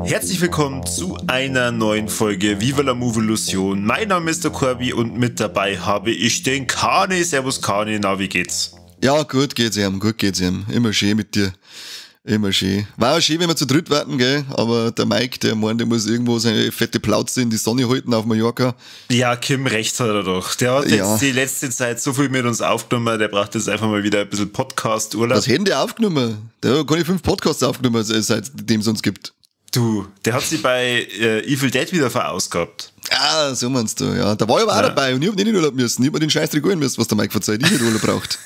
Herzlich willkommen zu einer neuen Folge Viva la Movolution. Mein Name ist der Corby und mit dabei habe ich den Kani. Servus Kani, na, wie geht's? Ja, gut geht's ihm, gut geht's ihm. Immer schön mit dir. Immer schön. War auch schön, wenn wir zu dritt warten, gell? Aber der Mike, der meint, der muss irgendwo seine fette Plauze in die Sonne halten auf Mallorca. Ja, Kim, recht hat er doch. Der hat jetzt die letzte Zeit so viel mit uns aufgenommen, der braucht jetzt einfach mal wieder ein bisschen Podcast-Urlaub. Was hätten die aufgenommen? Der hat keine 5 Podcasts aufgenommen, seitdem es uns gibt. Du, der hat sich bei Evil Dead wieder verausgabt. Ah, so meinst du, ja. Da war ich aber auch dabei und ich hab nicht in den Urlaub müssen. Ich hab mir den Scheiß holen müssen, was der Mike verzeiht. Ich hätte Urlaub braucht.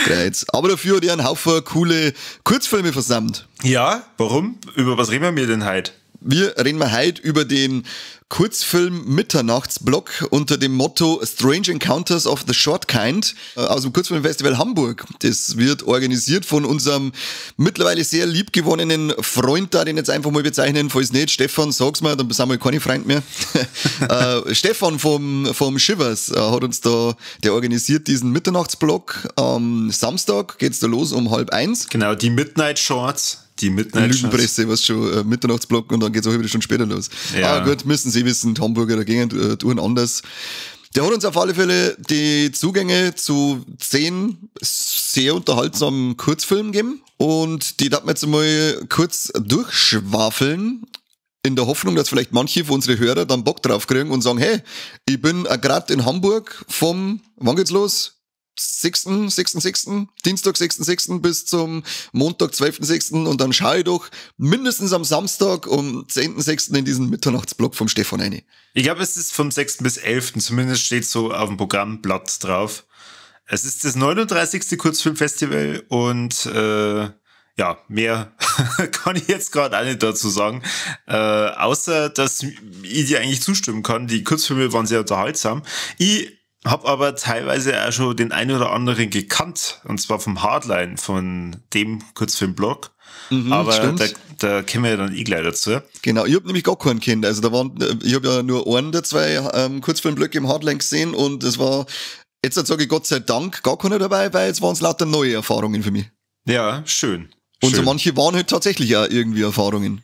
Kreuz. Aber dafür hat er einen Haufen coole Kurzfilme versammelt. Ja, warum? Über was reden wir denn heute? Wir reden mal heute über den Kurzfilm Mitternachtsblock unter dem Motto Strange Encounters of the Short Kind aus dem Kurzfilmfestival Hamburg. Das wird organisiert von unserem mittlerweile sehr liebgewonnenen Freund da, den jetzt einfach mal bezeichnen, falls nicht, Stefan, sag's mal, dann sind wir keine Freund mehr. Stefan vom Shivers hat uns da, der organisiert diesen Mitternachtsblock. Am Samstag geht's da los um 12:30. Genau, die Midnight Shorts. Die Midnight Lügenpresse, was schon, Mitternachtsblock und dann geht's auch wieder schon später los. Ja. Ah gut, müssen Sie wissen, die Hamburger, da gingen Touren anders. Der hat uns auf alle Fälle die Zugänge zu 10 sehr unterhaltsamen Kurzfilmen gegeben und die darf man jetzt mal kurz durchschwafeln, in der Hoffnung, dass vielleicht manche von unseren Hörer dann Bock drauf kriegen und sagen, hey, ich bin grad in Hamburg vom, wann geht's los? 6.6., Dienstag 6.6. bis zum Montag 12.6. und dann schaue ich doch mindestens am Samstag um 10.6. in diesen Mitternachtsblock vom Stefan rein. Ich glaube, es ist vom 6. bis 11. Zumindest steht so auf dem Programmblatt drauf. Es ist das 39. Kurzfilmfestival und ja, mehr kann ich jetzt gerade auch nicht dazu sagen. Außer, dass ich dir eigentlich zustimmen kann. Die Kurzfilme waren sehr unterhaltsam. Ich hab aber teilweise auch schon den einen oder anderen gekannt, und zwar vom Hardline, von dem Kurzfilmblog. Mhm, aber da kommen wir ja dann eh gleich dazu. Genau, ich hab nämlich gar keinen kennt. Also da waren, ich hab ja nur einen der 2 Kurzfilmblöcke im Hardline gesehen und es war, jetzt sage ich Gott sei Dank, gar keiner dabei, weil jetzt waren es lauter neue Erfahrungen für mich. Ja, schön. Und so manche waren halt tatsächlich auch irgendwie Erfahrungen.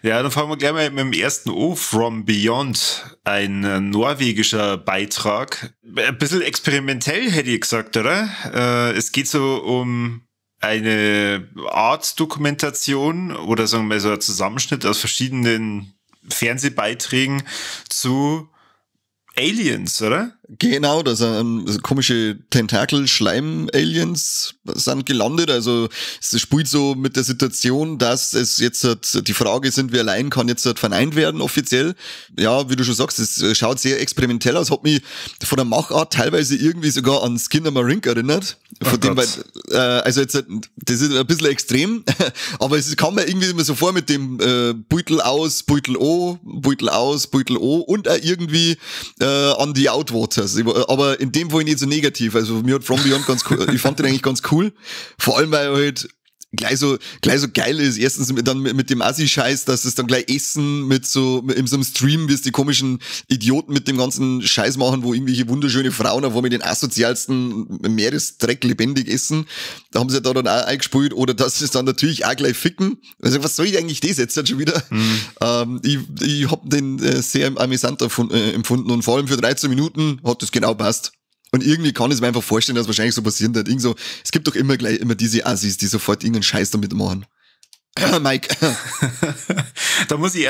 Ja, dann fangen wir gleich mal mit dem ersten O, From Beyond, ein norwegischer Beitrag. Ein bisschen experimentell, hätte ich gesagt, oder? Es geht so um eine Art Dokumentation oder sagen wir mal so ein Zusammenschnitt aus verschiedenen Fernsehbeiträgen zu Aliens, oder? Genau, da sind komische Tentakel-Schleim-Aliens sind gelandet. Also es spielt so mit der Situation, dass es jetzt halt, die Frage, sind wir allein, kann jetzt halt verneint werden offiziell. Ja, wie du schon sagst, es schaut sehr experimentell aus, hat mich von der Machart teilweise irgendwie sogar an Skinnamarink erinnert. Von dem, weil, also jetzt, das ist ein bisschen extrem, aber es kam mir irgendwie immer so vor mit dem Beutel aus, Beutel O, Beutel aus, Beutel O und auch irgendwie an die Outwaters. Aber in dem Fall nicht so negativ. Also mir hat From Beyond ganz cool, ich fand den eigentlich ganz cool. Vor allem, weil halt gleich so geil ist. Erstens dann mit dem Assi-Scheiß, dass es dann gleich Essen mit so, in so einem Stream, wie es die komischen Idioten mit dem ganzen Scheiß machen, wo irgendwelche wunderschöne Frauen auf einmal den asozialsten Meeresdreck lebendig essen. Da haben sie da dann auch eingespielt. Oder dass es dann natürlich auch gleich ficken. Also was soll ich eigentlich das jetzt dann schon wieder? Mhm. Ich hab den sehr amüsant empfunden und vor allem für 13 Minuten hat das genau passt. Und irgendwie kann ich es mir einfach vorstellen, dass wahrscheinlich so passieren wird. Irgend so, es gibt doch immer gleich immer diese Assis, die sofort irgendeinen Scheiß damit machen. Mike. Da muss ich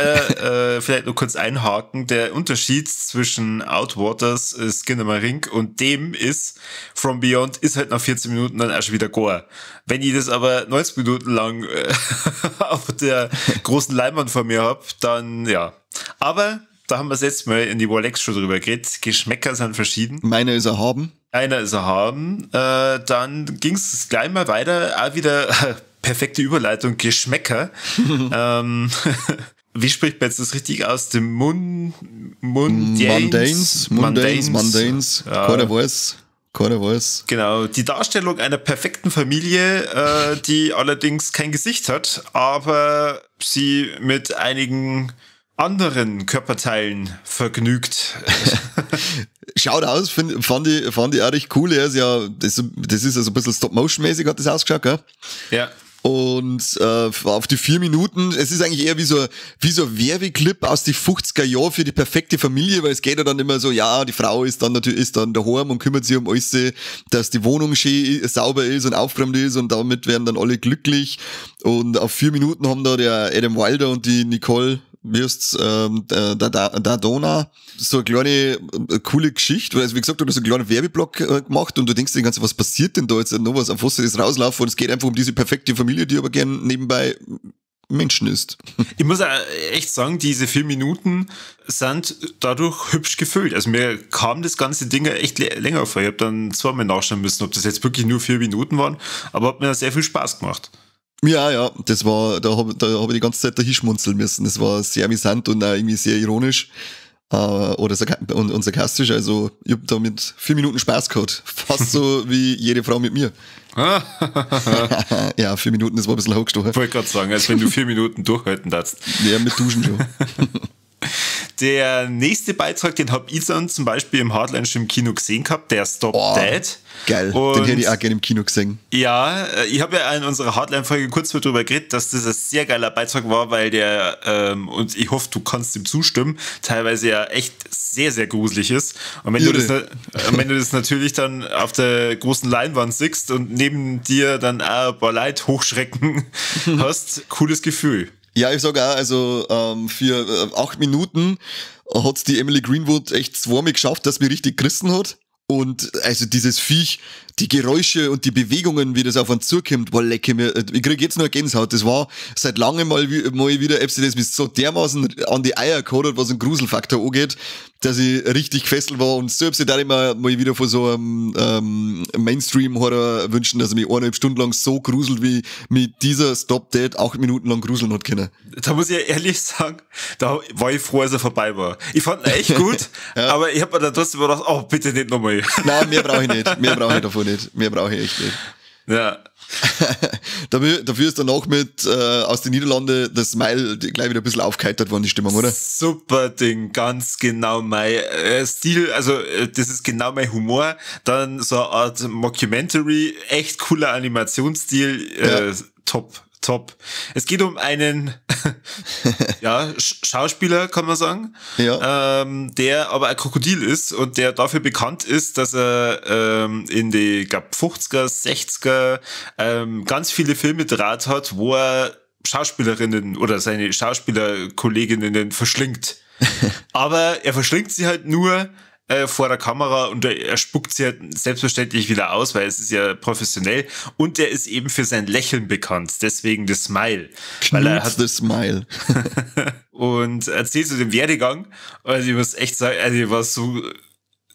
vielleicht noch kurz einhaken. Der Unterschied zwischen Outwaters, Skinnamarink und dem ist, From Beyond ist halt nach 14 Minuten dann auch schon wieder Gore. Wenn ich das aber 90 Minuten lang auf der großen Leinwand vor mir hab, dann ja. Aber da haben wir es jetzt mal in die Warlex schon drüber geredet. Geschmäcker sind verschieden. Meiner ist erhaben. Einer ist erhaben. Dann ging es gleich mal weiter. Auch wieder perfekte Überleitung, Geschmäcker. Wie spricht man jetzt das richtig aus? Dem Mundanes. Mundanes. Ja. Keiner weiß. Keiner weiß. Genau, die Darstellung einer perfekten Familie, die allerdings kein Gesicht hat, aber sie mit einigen anderen Körperteilen vergnügt. Schaut aus, fand ich auch recht cool. Er ist ja, das ist also ein bisschen Stop-Motion-mäßig, hat das ausgeschaut, gell? Ja. Und auf die 4 Minuten, es ist eigentlich eher wie so ein Werbeclip aus die 50er Jahren für die perfekte Familie, weil es geht ja dann immer so, ja, die Frau ist dann natürlich ist dann daheim und kümmert sich um alles, dass die Wohnung schön sauber ist und aufgeräumt ist und damit werden dann alle glücklich. Und auf 4 Minuten haben da der Adam Wilder und die Nicole Dadona so eine kleine coole Geschichte, weil, also wie gesagt, du hast so einen kleinen Werbeblock gemacht und du denkst dir die ganze Zeit, was passiert denn da jetzt noch was, auf was soll das rauslaufen? Und es geht einfach um diese perfekte Familie, die aber gern nebenbei Menschen ist. Ich muss echt sagen, diese 4 Minuten sind dadurch hübsch gefüllt. Also mir kam das ganze Ding echt länger vor. Ich habe dann zweimal nachschauen müssen, ob das jetzt wirklich nur 4 Minuten waren, aber hat mir sehr viel Spaß gemacht. Ja, das war, da hab ich die ganze Zeit dahin schmunzeln müssen. Das war sehr amüsant und auch irgendwie sehr ironisch oder und sarkastisch. Also ich hab damit 4 Minuten Spaß gehabt. Fast so wie jede Frau mit mir. Ja, 4 Minuten, das war ein bisschen hochgestochen. Ich wollte gerade sagen, als wenn du 4 Minuten durchhalten darfst. Ja, mit Duschen schon. Der nächste Beitrag, den hab ich dann zum Beispiel im Hardline schon im Kino gesehen gehabt, der Stop Dead. Geil, und den hätte ich auch gerne im Kino gesehen. Ja, ich habe ja in unserer Hardline-Folge kurz darüber geredet, dass das ein sehr geiler Beitrag war, weil der, und ich hoffe, du kannst ihm zustimmen, teilweise ja echt sehr, sehr gruselig ist. Und wenn du das natürlich dann auf der großen Leinwand siehst und neben dir dann auch ein paar Leute hochschrecken hast, cooles Gefühl. Ja, ich sag auch, also für 8 Minuten hat die Emily Greenwood echt zweimal geschafft, dass mich richtig gerissen hat. Und also dieses Viech, die Geräusche und die Bewegungen, wie das auf einen zukommt, war lecker. Ich krieg jetzt nur eine Gänsehaut. Das war seit langem mal wieder, ob sie das mich so dermaßen an die Eier gehauen hat, was einen Gruselfaktor angeht, dass ich richtig gefesselt war. Und so hab ich da immer mal wieder von so einem Mainstream-Horror wünschen, dass ich mich 1,5 Stunden lang so gruselt, wie mit dieser Stop Dead 8 Minuten lang gruseln hat können. Da muss ich ehrlich sagen, da war ich froh, als er vorbei war. Ich fand ihn echt gut, ja. Aber ich hab mir dann trotzdem gedacht, oh, bitte nicht nochmal. Nein, mehr brauche ich nicht. Mehr brauche ich davon nicht. Mehr brauche ich echt nicht. Ja. Dafür ist danach mit aus den Niederlanden das Smile gleich wieder ein bisschen aufgeheitert worden, die Stimmung, oder? Super Ding, ganz genau mein Stil, also das ist genau mein Humor. Dann so eine Art Mockumentary, echt cooler Animationsstil, ja. Top. Top. Es geht um einen ja, Schauspieler, kann man sagen, ja. Der aber ein Krokodil ist und der dafür bekannt ist, dass er in die, glaub, 50er, 60er ganz viele Filme gedreht hat, wo er Schauspielerinnen oder seine Schauspielerkolleginnen verschlingt. Aber er verschlingt sie halt nur vor der Kamera und er spuckt sie halt selbstverständlich wieder aus, weil es ist ja professionell und er ist eben für sein Lächeln bekannt, deswegen das Smile. Weil er hat the Smile. Und erzählt so den Werdegang. Also ich muss echt sagen, also ich war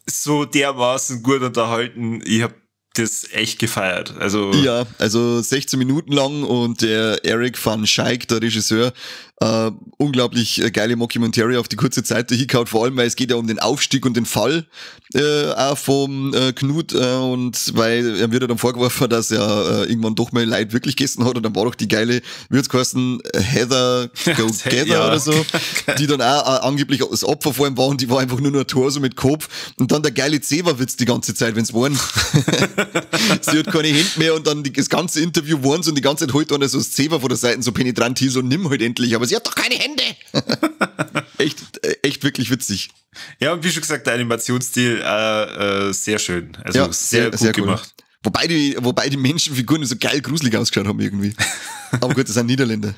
so dermaßen gut unterhalten. Ich habe das echt gefeiert. Also ja, also 16 Minuten lang und der Eric van Schaik, der Regisseur, unglaublich geile Mockumentary auf die kurze Zeit dahingehauen, vor allem, weil es geht ja um den Aufstieg und den Fall auch vom Knut und weil er wird ja dann vorgeworfen, dass er irgendwann doch mal Leid wirklich gegessen hat und dann war doch die geile, wie hat's geheißen, Heather Go Gather ja. oder so, die dann auch angeblich das Opfer vor ihm war und die war einfach nur noch ein Torso mit Kopf und dann der geile Zewa-Witz die ganze Zeit, wenn's waren. Sie hat keine Hände mehr und dann das ganze Interview waren sie und die ganze Zeit holt einer so das Zewa von der Seite so penetrant hier so, nimm halt endlich, aber sie hat doch keine Hände. echt wirklich witzig. Ja, und wie schon gesagt, der Animationsstil sehr schön. Also ja, sehr gut sehr gemacht. Cool. Wobei die Menschenfiguren so geil gruselig ausgeschaut haben irgendwie. Aber gut, das sind Niederländer.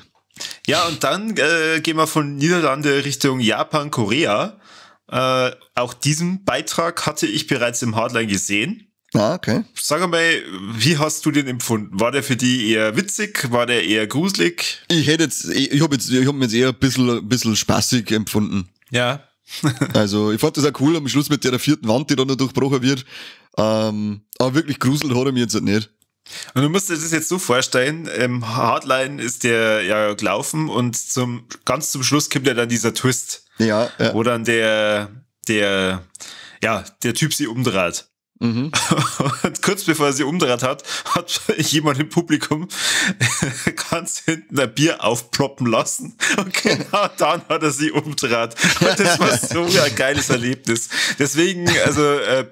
Ja, und dann gehen wir von Niederlande Richtung Japan, Korea. Auch diesen Beitrag hatte ich bereits im Hardline gesehen. Ah, okay. Sag mal, wie hast du den empfunden? War der für dich eher witzig? War der eher gruselig? Ich habe ihn jetzt eher ein bisschen spaßig empfunden. Ja. Also, ich fand das auch cool am Schluss mit der vierten Wand, die dann noch durchbrochen wird. Aber wirklich gruselt hat er mir jetzt halt nicht. Und du musst dir das jetzt so vorstellen, Hardline ist der ja gelaufen und ganz zum Schluss kommt ja dann dieser Twist. Ja, ja. Wo dann der Typ sie umdreht. Mhm. Und kurz bevor er sie umdreht hat, hat jemand im Publikum ganz hinten ein Bier aufploppen lassen und genau dann hat er sie umdreht. Und das war so ein geiles Erlebnis. Deswegen, also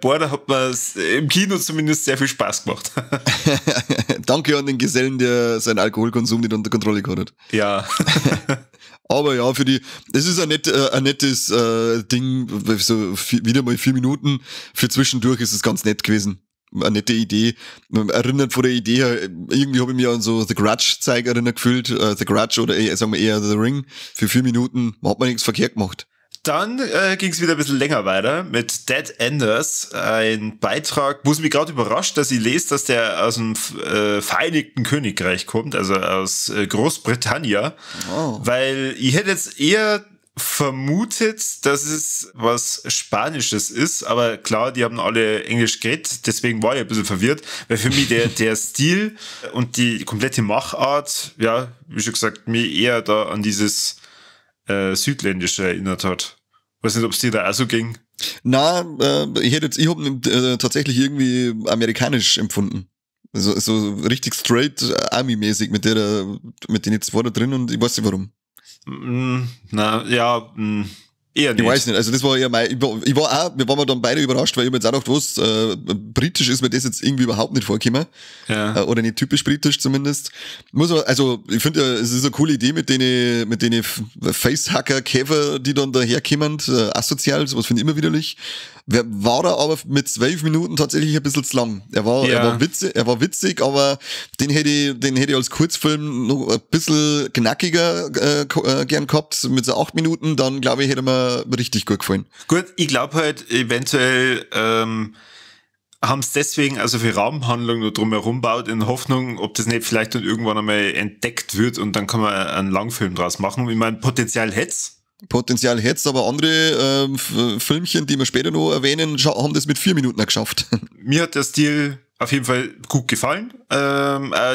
Border hat mir im Kino zumindest sehr viel Spaß gemacht. Danke an den Gesellen, der seinen Alkoholkonsum nicht unter Kontrolle gehabt hat. Ja. Aber ja, das ist ein nettes Ding, so wieder mal 4 Minuten für zwischendurch ist es ganz nett gewesen. Eine nette Idee. Erinnert von der Idee her, irgendwie habe ich mich an so The Grudge-Zeug erinnert gefühlt, The Grudge oder eher, sagen wir eher The Ring. Für 4 Minuten hat man nichts verkehrt gemacht. Dann ging es wieder ein bisschen länger weiter mit Dead Enders, ein Beitrag, wo es mich gerade überrascht, dass ich lese, dass der aus dem Vereinigten Königreich kommt, also aus Großbritannien, oh. Weil ich hätte jetzt eher vermutet, dass es was Spanisches ist, aber klar, die haben alle Englisch geredet, deswegen war ich ein bisschen verwirrt, weil für mich der Stil und die komplette Machart, ja, wie schon gesagt, mich eher da an dieses Südländische erinnert hat. Weiß nicht, ob es dir da auch so ging. Na, ich habe ihn tatsächlich irgendwie amerikanisch empfunden. Also, so richtig straight Army-mäßig mit den zwei da drin und ich weiß nicht warum. Na, ja, eher nicht. Ich weiß nicht, also das war eher mein, ich war auch, wir waren dann beide überrascht, weil ich mir jetzt auch gedacht, was, britisch ist mir das jetzt irgendwie überhaupt nicht vorgekommen. Ja. Oder nicht typisch britisch zumindest. Muss man, also ich finde ja, es ist eine coole Idee mit den Facehacker-Käfer, die dann daherkommen, asozial, sowas finde ich immer widerlich. War er aber mit 12 Minuten tatsächlich ein bisschen zu lang. Er war witzig, aber den hätte ich als Kurzfilm noch ein bisschen knackiger gern gehabt. Mit so 8 Minuten, dann glaube ich, hätte mir richtig gut gefallen. Gut, ich glaube halt eventuell haben es deswegen also für Rahmenhandlung nur drumherum baut, in Hoffnung, ob das nicht vielleicht dann irgendwann einmal entdeckt wird und dann kann man einen Langfilm draus machen. Ich meine, Potenzial hätt's. Potenzial hätt's, aber andere Filmchen, die wir später noch erwähnen, haben das mit 4 Minuten geschafft. Mir hat der Stil auf jeden Fall gut gefallen.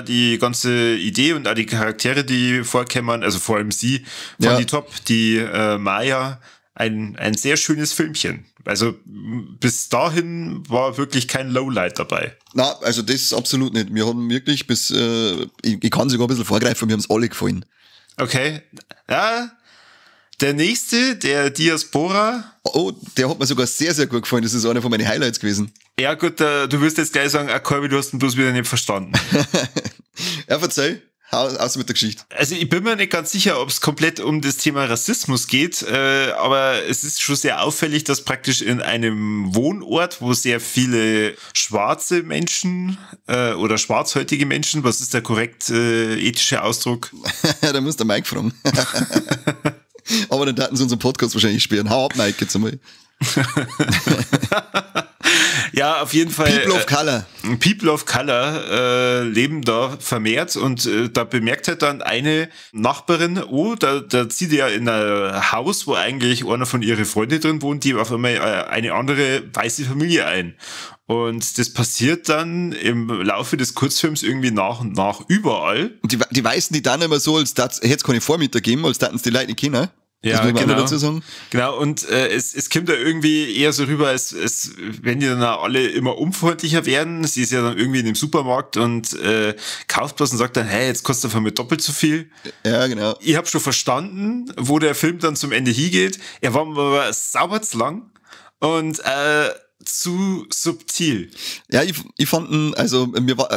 Die ganze Idee und auch die Charaktere, die vorkämen, also vor allem sie, fand die top, die Maya, ein sehr schönes Filmchen. Also bis dahin war wirklich kein Lowlight dabei. Na, also das absolut nicht. Wir haben wirklich bis, ich kann sogar ein bisschen vorgreifen, mir haben es alle gefallen. Okay, ja. Der nächste, der Diaspora. Oh, der hat mir sogar sehr, sehr gut gefallen. Das ist einer von meinen Highlights gewesen. Ja gut, du wirst jetzt gleich sagen, Corby, du hast ihn bloß wieder nicht verstanden. Ja, verzeih. Hau aus mit der Geschichte. Also ich bin mir nicht ganz sicher, ob es komplett um das Thema Rassismus geht, aber es ist schon sehr auffällig, dass praktisch in einem Wohnort, wo sehr viele schwarze Menschen oder schwarzhäutige Menschen, was ist der korrekt ethische Ausdruck? Da muss der Mike fragen. Aber dann daten sie unseren Podcast wahrscheinlich sperren. Hau ab, Mike, jetzt einmal. Ja, auf jeden Fall. People of Color. People of Color leben da vermehrt und da bemerkt halt dann eine Nachbarin, oh, da zieht ja in ein Haus, wo eigentlich einer von ihren Freunden drin wohnt, die auf einmal eine andere weiße Familie ein. Und das passiert dann im Laufe des Kurzfilms irgendwie nach und nach überall. Und die Weißen, die dann immer so, als hätte es keine Vormieter gegeben, als daten es die Leute nicht kennen. Ja, das muss man genau. Dazu sagen. Genau, und es kommt da irgendwie eher so rüber, als wenn die dann auch alle immer unfreundlicher werden. Sie ist ja dann irgendwie in dem Supermarkt und kauft was und sagt dann, hey, jetzt kostet auf einmal doppelt so viel. Ja, genau. Ich habe schon verstanden, wo der Film dann zum Ende hingeht. Er war aber sauber zu lang und zu subtil. Ja, ich fand ihn, also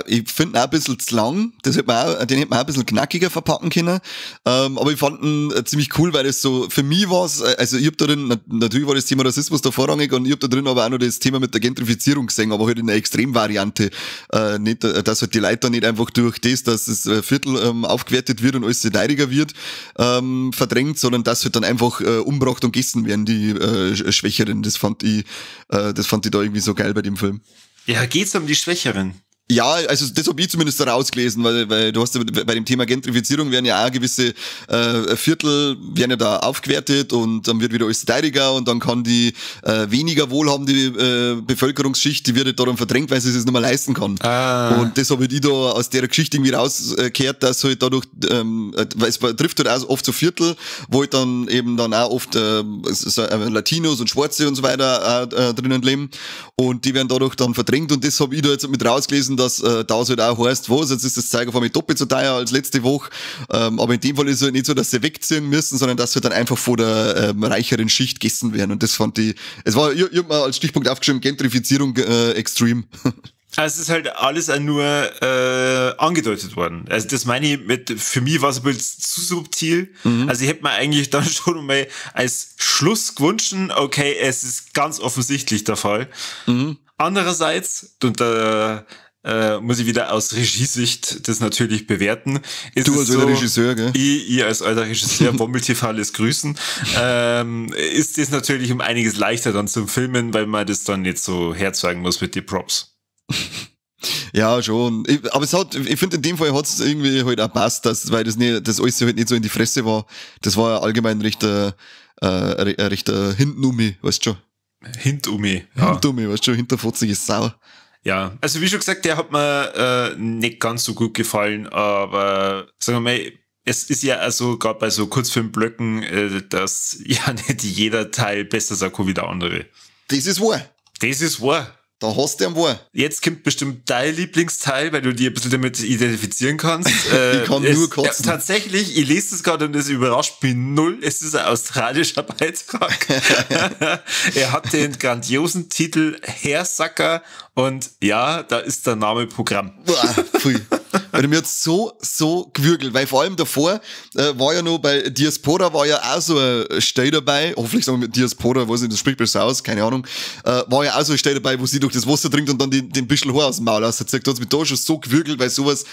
ich finde ihn auch ein bisschen zu lang, das hätte man auch, den hätte man auch ein bisschen knackiger verpacken können, aber ich fand ihn ziemlich cool, weil es so, für mich war es, also ich hab da drin, natürlich war das Thema Rassismus da vorrangig und ich hab da drin aber auch noch das Thema mit der Gentrifizierung gesehen, aber halt in einer Extremvariante, nicht, dass halt die Leute da nicht einfach durch das, dass das Viertel aufgewertet wird und alles teuriger wird, verdrängt, sondern dass halt dann einfach umgebracht und gegessen werden, die Schwächeren. Das fand ich da irgendwie so geil bei dem Film. Ja, geht's um die Schwächeren? Ja, also das habe ich zumindest da rausgelesen, weil du hast ja bei dem Thema Gentrifizierung werden ja auch gewisse Viertel werden ja da aufgewertet und dann wird wieder alles teuriger und dann kann die weniger wohlhabende Bevölkerungsschicht, die wird halt darum verdrängt, weil sie es nicht mehr leisten kann. Ah. Und das habe ich da aus der Geschichte irgendwie rausgekehrt, dass halt dadurch, weil es trifft halt auch oft so Viertel, wo halt dann eben dann auch oft Latinos und Schwarze und so weiter drinnen leben und die werden dadurch dann verdrängt und das habe ich da jetzt mit rausgelesen, dass da es halt auch heißt, was, jetzt ist das Zeug auf einmal doppelt so teuer als letzte Woche. Aber in dem Fall ist es halt nicht so, dass sie wegziehen müssen, sondern dass sie dann einfach von der reicheren Schicht gegessen werden. Und das fand ich, es war, ich hab mir als Stichpunkt aufgeschrieben, Gentrifizierung extrem. Also es ist halt alles auch nur angedeutet worden. Also das meine ich mit, für mich war es ein bisschen zu subtil. Mhm. Also ich hätte mir eigentlich dann schon mal als Schluss gewünscht, okay, es ist ganz offensichtlich der Fall. Mhm. Andererseits, und da muss ich wieder aus Regiesicht das natürlich bewerten. Ist Du als so, alter Regisseur, gell? Ich als alter Regisseur, Wommel TV lässt grüßen, ist das natürlich um einiges leichter dann zum Filmen, weil man das dann nicht so herzeigen muss mit den Props. Ja, schon. Aber es hat, ich finde, in dem Fall hat's irgendwie halt auch passt, dass, weil das nicht, das alles halt nicht so in die Fresse war. Das war ja allgemein recht, recht Hintenumi, weißt du schon. Hintumi, ja. Hintenumi, weißt du schon, hinterfotzige Sau. Ja, also wie schon gesagt, der hat mir nicht ganz so gut gefallen, aber sagen wir mal, es ist ja also gerade bei so Kurzfilmblöcken, dass ja nicht jeder Teil besser sagt wie der andere. Das ist wahr. Das ist wahr. Da hast du ihn wahr. Jetzt kommt bestimmt dein Lieblingsteil, weil du dich ein bisschen damit identifizieren kannst. Ich kann nur kotzen. Ja, tatsächlich, ich lese es gerade und es überrascht mich null. Es ist ein australischer Beitrag. Er hat den grandiosen Titel Hairsucker und ja, da ist der Name Programm. Boah, pfui. Weil mir hat's so gewürgelt, weil vor allem davor war ja noch bei Diaspora war ja auch so ein Stell dabei, hoffentlich sagen wir mit Diaspora, weiß nicht, das spricht besser aus, keine Ahnung, war ja auch so ein Stell dabei, wo sie durch das Wasser trinkt und dann den Büschel Haar aus dem Maul rauszieht. Da hat's mich da schon so gewürgelt, weil sowas,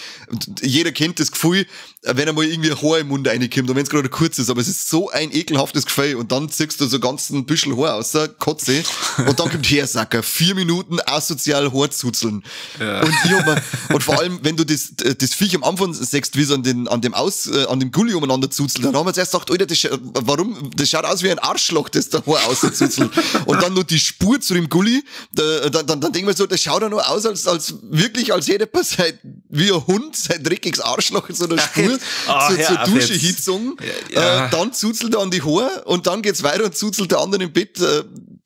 jeder kennt das Gefühl, wenn einmal irgendwie ein Haar im Mund reinkommt und wenn's gerade kurz ist, aber es ist so ein ekelhaftes Gefühl und dann ziehst du so ganzen Büschel Haar raus, Kotze, und dann kommt Hairsucker, 4 Minuten asozial Haar zuzeln. Ja. Und ich hab mir, und vor allem, wenn du das Viech am Anfang siehst, wie es an dem Gully umeinander zuzelt, dann haben wir zuerst gedacht, Alter, das, warum, das schaut aus wie ein Arschloch, das da Haar auszuzuzelt. Und dann noch die Spur zu dem Gully, dann denken wir so, das schaut ja nur aus, als wirklich, als hätte man sein, wie ein Hund, sein dreckiges Arschloch in so einer Spur zur Dusche hingezogen. Ja. Dann zuzelt er an die Haare und dann geht's weiter und zuzelt der andere im Bett.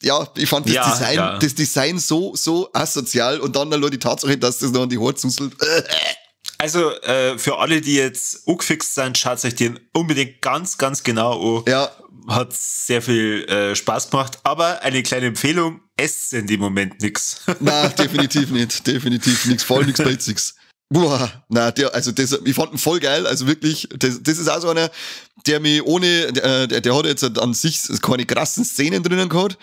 Ja, ich fand das Design, das Design so asozial und dann nur die Tatsache, dass das noch an die Haare zuzelt. Also, für alle, die jetzt angefixt sind, schaut euch den unbedingt ganz, ganz genau an. Ja. Hat sehr viel Spaß gemacht, aber eine kleine Empfehlung, esst in dem Moment nix. Nein, definitiv nicht. Definitiv nix. Voll nix Basics. Boah, nein, ich fand ihn voll geil, also wirklich, das ist auch so einer, der mich ohne, der hat jetzt an sich keine krassen Szenen drinnen gehabt,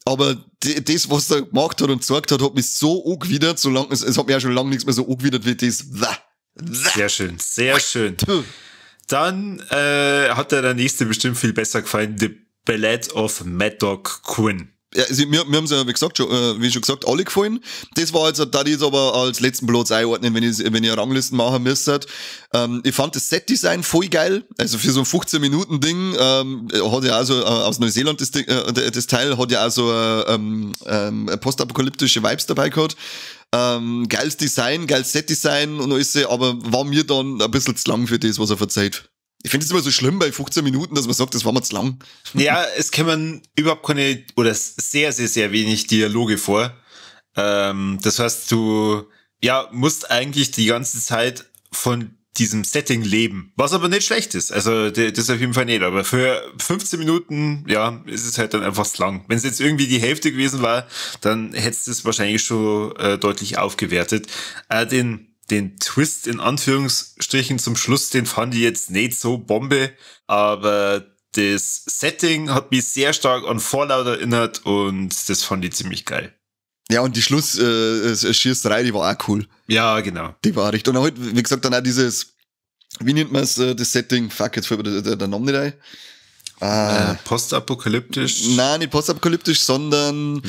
aber das, was er gemacht hat und gezeigt hat, hat mich so angewidert, so lang, es hat mir ja schon lange nichts mehr so angewidert wie das. Sehr schön, sehr schön. Dann hat der nächste bestimmt viel besser gefallen, The Ballad of Mad Dog Quinn. Ja, also mir haben sie ja, wie gesagt, schon, wie schon gesagt, alle gefallen. Das war jetzt, da ich jetzt aber als letzten Platz einordnen, wenn ich Ranglisten machen müsste. Ich fand das Set-Design voll geil. Also für so ein 15-Minuten-Ding, hat ja auch so, aus Neuseeland das Teil, hat ja auch so postapokalyptische Vibes dabei gehabt. Geiles Design, geiles Set-Design und alles, aber war mir dann ein bisschen zu lang für das, was er verzeiht. Ich finde es immer so schlimm bei 15 Minuten, dass man sagt, das war mir zu lang. Ja, es kämen überhaupt keine, oder sehr, sehr, sehr wenig Dialoge vor. Das heißt, du musst eigentlich die ganze Zeit von diesem Setting leben, was aber nicht schlecht ist. Also das auf jeden Fall nicht, aber für 15 Minuten, ja, ist es halt dann einfach zu lang. Wenn es jetzt irgendwie die Hälfte gewesen war, dann hättest du es wahrscheinlich schon deutlich aufgewertet. Den Twist in Anführungsstrichen zum Schluss, den fand ich jetzt nicht so Bombe, aber das Setting hat mich sehr stark an Fallout erinnert und das fand ich ziemlich geil. Ja, und die Schluss-Schießerei, die war auch cool. Ja, genau. Die war recht. Und halt, wie gesagt, dann auch dieses, wie nennt man es, das Setting? Fuck, jetzt fällt mir der Name nicht ein. Postapokalyptisch? Nein, nicht postapokalyptisch, sondern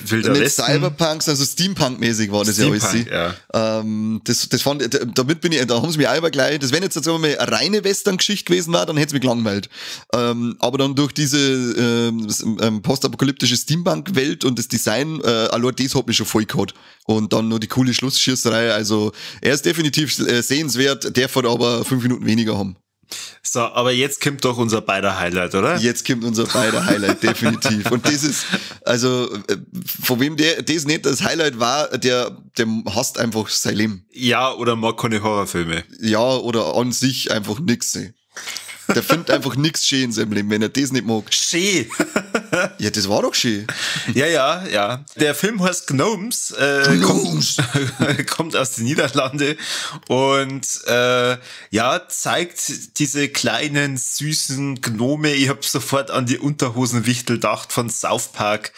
Wilder nicht Westen. Cyberpunk, sondern so Steampunk-mäßig war das Steampunk, ja alles. Ja. Das fand ich, damit bin ich, da haben sie mich auch immer gleich, das wenn jetzt sagen wir mal eine reine Western-Geschichte gewesen war, dann hätte es mich gelangweilt. Aber dann durch diese postapokalyptische Steampunk-Welt und das Design, allein das hat mich schon voll gehabt. Und dann noch die coole Schlussschießerei, also er ist definitiv sehenswert, darf halt aber 5 Minuten weniger haben. So, aber jetzt kommt doch unser beider Highlight, oder? Jetzt kommt unser beider Highlight, definitiv. Und das ist, also, von wem das nicht das Highlight war, der hasst einfach sein Leben. Ja, oder mag keine Horrorfilme. Ja, oder an sich einfach nix. Der findet einfach nix schön in seinem Leben, wenn er das nicht mag. Schön! Ja, das war doch schön. Ja, ja, ja. Der Film heißt Gnomes. Gnomes. Kommt aus den Niederlanden und ja, zeigt diese kleinen, süßen Gnome. Ich hab sofort an die Unterhosenwichtel gedacht von South Park.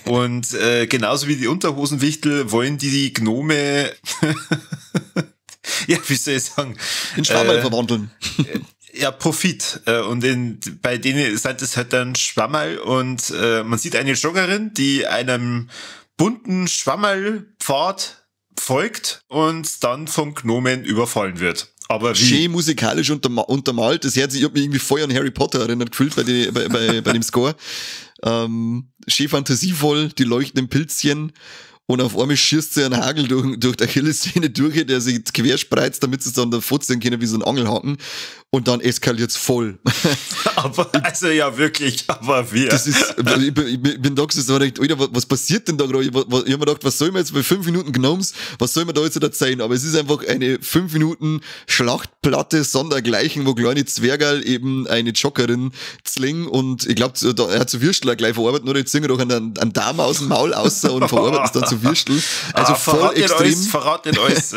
Und genauso wie die Unterhosenwichtel wollen die Gnome ja, wie soll ich sagen? In Schwammerl verwandeln. Ja, Profit. Und bei denen sind es halt dann Schwammerl und man sieht eine Joggerin, die einem bunten Schwammerlpfad folgt und dann vom Gnomen überfallen wird. Aber wie? Schön musikalisch untermalt. Das hört sich, ich hab mich irgendwie voll an Harry Potter erinnert gefühlt bei dem Score. Schön fantasievoll, die leuchtenden Pilzchen. Und auf einmal schießt sie einen Hagel durch die Achillessehne durch, der sich querspreizt, damit sie es dann davor ziehen können wie so ein Angelhaken. Und dann eskaliert's voll. Aber, also ja, wirklich, aber wir. Das ist, ich bin da gesessen und hab gedacht, Alter, was passiert denn da gerade? Ich hab mir gedacht, was soll man jetzt bei 5 Minuten Gnomes, was soll man da jetzt erzählen? Aber es ist einfach eine 5 Minuten Schlachtplatte sondergleichen, wo kleine Zwergerl eben eine Joggerin zwingen und ich glaub, er hat zu Würstel gleich verarbeitet, nur die ziehen doch einen Darm aus dem Maul außer und verarbeiten es dann zu Würstel. Also voll extrem. Verrat nicht alles.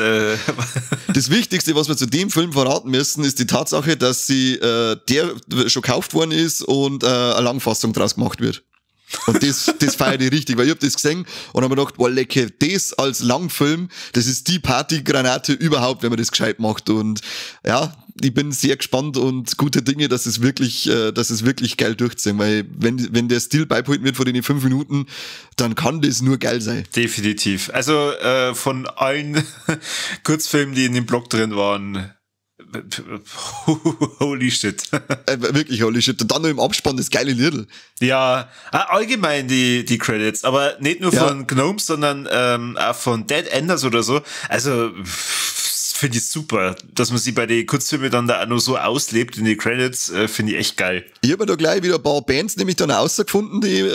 Das Wichtigste, was wir zu dem Film verraten müssen, ist die Tatsache, dass sie der schon gekauft worden ist und eine Langfassung draus gemacht wird. Und das feiere ich richtig, weil ich hab das gesehen und hab mir gedacht, boah, lecke, das als Langfilm, das ist die Partygranate überhaupt, wenn man das gescheit macht. Und ja, ich bin sehr gespannt und guter Dinge, dass es wirklich geil durchziehen, weil wenn der Stil beibehalten wird von den 5 Minuten, dann kann das nur geil sein. Definitiv. Also von allen Kurzfilmen, die in dem Blog drin waren, holy shit. Wirklich holy shit. Und dann noch im Abspann das geile Liedl. Ja, allgemein die Credits, aber nicht nur von Gnomes, sondern auch von Dead Enders oder so. Also finde ich super, dass man sie bei den Kurzfilmen dann da auch noch so auslebt in die Credits, finde ich echt geil. Ich habe da gleich wieder ein paar Bands nämlich dann rausgefunden, die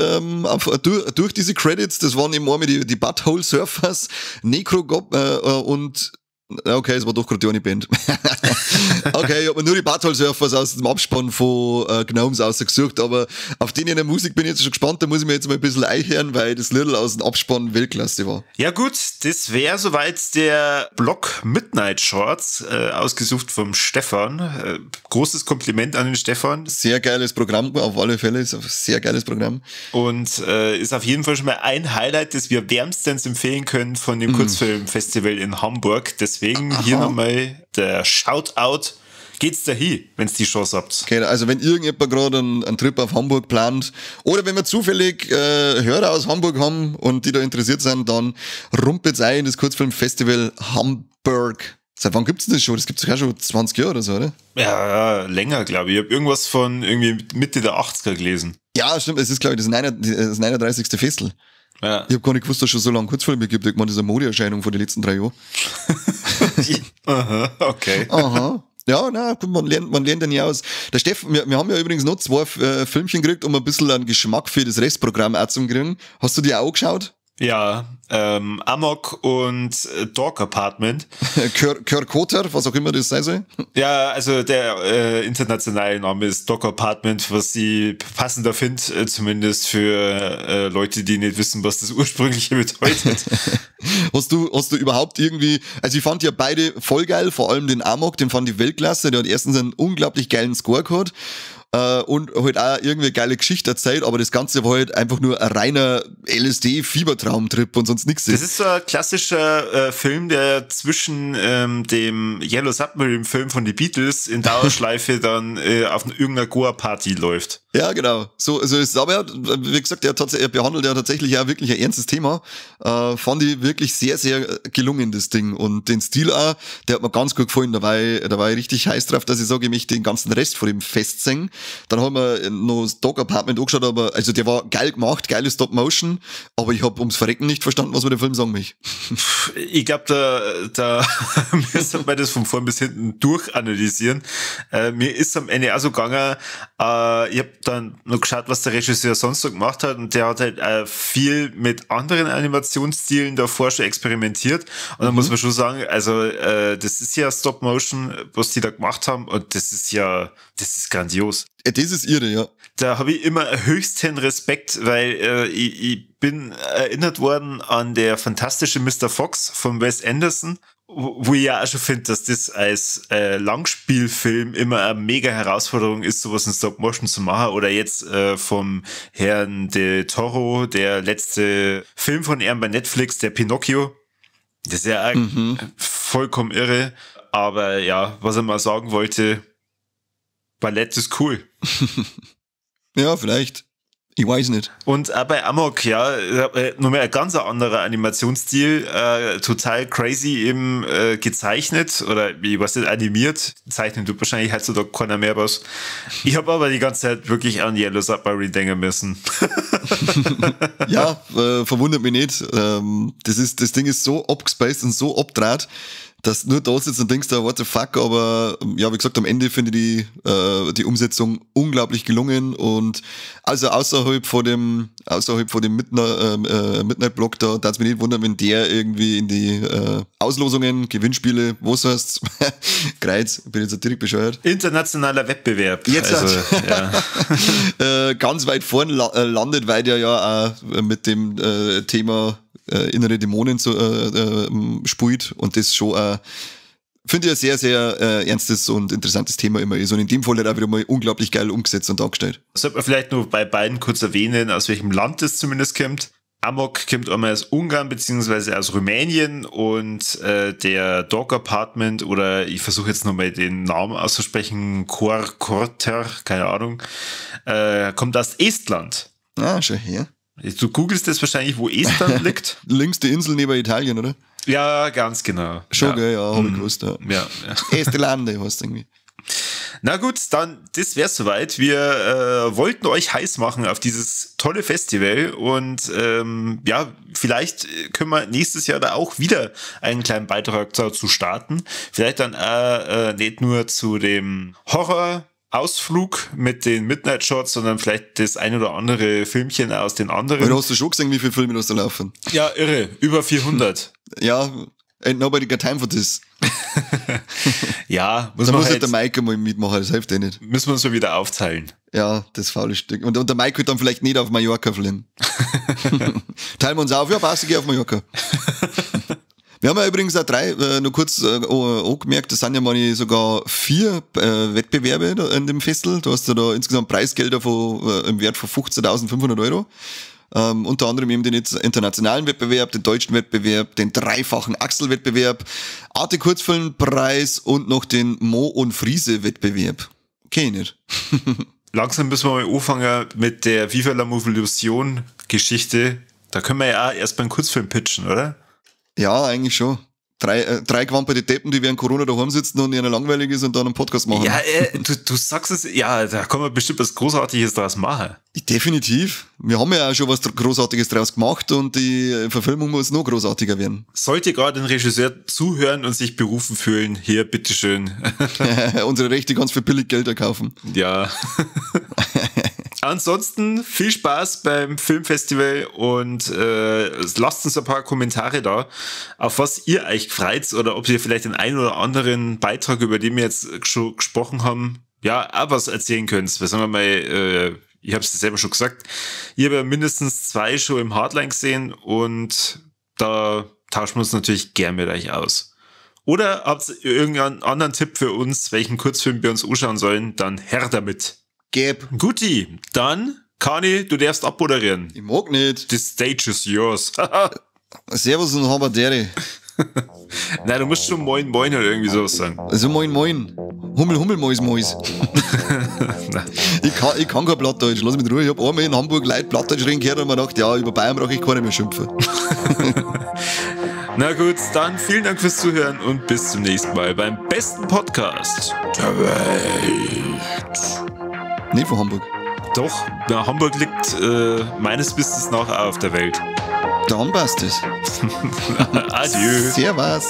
durch diese Credits, das waren eben einmal die Butthole Surfers, Necrogop und okay, es war doch gerade die eine Band. Okay, ich hab mir nur die Butthole Surfers aus dem Abspann von Gnomes ausgesucht, aber auf den in der Musik bin ich jetzt schon gespannt, da muss ich mir jetzt mal ein bisschen einhören, weil das Little aus dem Abspann Weltklasse war. Ja gut, das wäre soweit der Blog Midnight Shorts, ausgesucht vom Stefan. Großes Kompliment an den Stefan. Sehr geiles Programm, auf alle Fälle, ist ein sehr geiles Programm. Und ist auf jeden Fall schon mal ein Highlight, das wir wärmstens empfehlen können von dem Kurzfilmfestival in Hamburg. Deswegen hier nochmal der Shoutout. Geht's da hin, wenn's die Chance habt. Okay, also wenn irgendjemand gerade einen Trip auf Hamburg plant oder wenn wir zufällig Hörer aus Hamburg haben und die da interessiert sind, dann rumpelt's ein in das Kurzfilmfestival Hamburg. Seit wann gibt's denn das schon? Das gibt's doch auch schon 20 Jahre oder so, oder? Ja, länger, glaube ich. Ich habe irgendwas von irgendwie Mitte der 80er gelesen. Ja, stimmt. Es ist, glaube ich, das 39. Festival. Ja. Ich habe gar nicht gewusst, dass es schon so lange Kurzfilme gibt. Ich meine, das ist eine Modeerscheinung von den letzten 3 Jahren. Aha, okay. Aha. Ja, na, man lernt ja nie aus. Der Steffen, wir haben ja übrigens noch 2 Filmchen gekriegt, um ein bisschen einen Geschmack für das Restprogramm auch zu kriegen. Hast du die auch geschaut? Ja, Amok und Dog Apartment. Körkoter, was auch immer das sein soll. Ja, also der internationale Name ist Dog Apartment, was ich passender finde, zumindest für Leute, die nicht wissen, was das ursprüngliche bedeutet. Hast du überhaupt irgendwie, also ich fand ja beide voll geil, vor allem den Amok, den fand ich Weltklasse, der hat erstens einen unglaublich geilen Score gehabt. Und halt auch irgendwie geile Geschichte erzählt, aber das Ganze war halt einfach nur ein reiner LSD-Fiebertraumtrip und sonst nichts. Das ist so ein klassischer Film, der zwischen dem Yellow Submarine-Film von den Beatles in Dauerschleife dann auf irgendeiner Goa-Party läuft. Ja, genau. So, also ist aber, wie gesagt, er behandelt ja tatsächlich auch wirklich ein ernstes Thema. Fand ich wirklich sehr, sehr gelungen, das Ding. Und den Stil auch, der hat mir ganz gut gefallen. Da war ich richtig heiß drauf, dass ich sage, ich möchte den ganzen Rest von dem Fest sehen. Dann haben wir noch das Dog Apartment angeschaut, aber also der war geil gemacht, geile Stop-Motion, aber ich habe ums Verrecken nicht verstanden, was man dem Film sagen möchte. Ich glaube, da müssen wir das von vorn bis hinten durchanalysieren. Mir ist am Ende auch so gegangen, ich habe dann noch geschaut, was der Regisseur sonst so gemacht hat, und der hat halt viel mit anderen Animationsstilen davor schon experimentiert, und da muss man schon sagen, also das ist ja Stop-Motion, was die da gemacht haben, und das ist grandios. Das ist irre, ja. Da habe ich immer höchsten Respekt, weil ich bin erinnert worden an der fantastische Mr. Fox von Wes Anderson, wo ich ja auch schon finde, dass das als Langspielfilm immer eine mega Herausforderung ist, sowas in Stop-Motion zu machen. Oder jetzt vom Herrn De Toro, der letzte Film von ihm bei Netflix, der Pinocchio. Das ist ja auch vollkommen irre. Aber ja, was er mal sagen wollte, Ballett ist cool. Ja, vielleicht. Ich weiß nicht. Und auch bei Amok, ja, nochmal ein ganz anderer Animationsstil, total crazy eben gezeichnet oder ich weiß nicht, animiert. Zeichnen tut wahrscheinlich heutzutage keiner mehr was. Ich habe aber die ganze Zeit wirklich an Yellow Submarine denken müssen. Ja, verwundert mich nicht. Das Ding ist so abgespaced und so abdraht, dass nur da sitzt und denkst, what the fuck, aber ja, wie gesagt, am Ende finde ich die Umsetzung unglaublich gelungen, und also außerhalb von dem Midnight-Block, da darf es mich nicht wundern, wenn der irgendwie in die Auslosungen, Gewinnspiele, was heißt's, Kreuz, bin jetzt direkt bescheuert. Internationaler Wettbewerb. Jetzt also, ja. Ganz weit vorn landet, weil der ja auch mit dem Thema innere Dämonen so, spielt, und das schon finde ich ein sehr, sehr ernstes und interessantes Thema immer ist, und in dem Fall halt auch wieder mal unglaublich geil umgesetzt und dargestellt. Sollte man vielleicht nur bei beiden kurz erwähnen, aus welchem Land es zumindest kommt. Amok kommt einmal aus Ungarn beziehungsweise aus Rumänien, und der Dog Apartment, oder ich versuche jetzt nochmal den Namen auszusprechen, Korter, keine Ahnung, kommt aus Estland. Ah, schon her. Du googelst das wahrscheinlich, wo Estland liegt. Links die Insel neben Italien, oder? Ja, ganz genau. Schon, ja. Gell, ja, hab ich gewusst. Ja. Ja, ja. Estelande heißt irgendwie. Na gut, dann, das wär's soweit. Wir wollten euch heiß machen auf dieses tolle Festival, und ja, vielleicht können wir nächstes Jahr da auch wieder einen kleinen Beitrag dazu starten. Vielleicht dann nicht nur zu dem Horror Ausflug mit den Midnight Shots, sondern vielleicht das ein oder andere Filmchen aus den anderen. Aber hast du schon gesehen, wie viele Filme da laufen? Ja, irre. Über 400. Ja, ain't nobody got time for this. Ja, muss da man muss halt der Mike mal mitmachen, das hilft eh nicht. Müssen wir uns mal wieder aufteilen. Ja, das faule Stück. Und der Mike wird dann vielleicht nicht auf Mallorca fliegen. Teilen wir uns auf, ja, passt, ich gehe auf Mallorca. Wir haben ja übrigens auch drei, nur kurz angemerkt, das sind ja mal sogar 4 Wettbewerbe in dem Festival. Du hast ja da insgesamt Preisgelder von, im Wert von 15.500 Euro. Unter anderem eben den internationalen Wettbewerb, den deutschen Wettbewerb, den dreifachen Axel-Wettbewerb, Arte Kurzfilmpreis und noch den Mo- und Friese-Wettbewerb. Okay, nicht. Langsam müssen wir mal anfangen mit der Viva la Movolution-Geschichte. Da können wir ja auch erst beim Kurzfilm pitchen, oder? Ja, eigentlich schon. Drei gewamperte Deppen, die während Corona daheim sitzen und ihnen langweilig ist und dann einen Podcast machen. Ja, du sagst es, ja, da kann man bestimmt was Großartiges draus machen. Definitiv. Wir haben ja auch schon was Großartiges draus gemacht, und die Verfilmung muss noch großartiger werden. Sollte gerade ein Regisseur zuhören und sich berufen fühlen, hier, bitteschön. Unsere Rechte kannst du für billig Geld erkaufen. Ja. Ansonsten viel Spaß beim Filmfestival und lasst uns ein paar Kommentare da, auf was ihr euch freut oder ob ihr vielleicht den einen oder anderen Beitrag, über den wir jetzt schon gesprochen haben, ja, auch was erzählen könnt. Weil sagen wir mal, ich habe es selber schon gesagt, ich habe ja mindestens 2 schon im Hardline gesehen und da tauschen wir uns natürlich gern mit euch aus. Oder habt ihr irgendeinen anderen Tipp für uns, welchen Kurzfilm wir uns anschauen sollen, dann her damit. Gäb. Guti, dann, Kani, du darfst abmoderieren. Ich mag nicht. The stage is yours. Servus und Haberdere. Nein, du musst schon Moin Moin oder irgendwie sowas sagen. Also Moin Moin. Hummel Hummel Mois Mois. Ich kann kein Plattdeutsch, lass mich in Ruhe. Ich hab einmal in Hamburg Leute Plattdeutsch reden gehört und mir gedacht, ja, über Bayern brauche ich keine mehr schimpfen. Na gut, dann vielen Dank fürs Zuhören und bis zum nächsten Mal beim besten Podcast der Welt. Nicht von Hamburg. Doch, na, Hamburg liegt meines Wissens nach auch auf der Welt. Dann passt es. Adieu. Servus.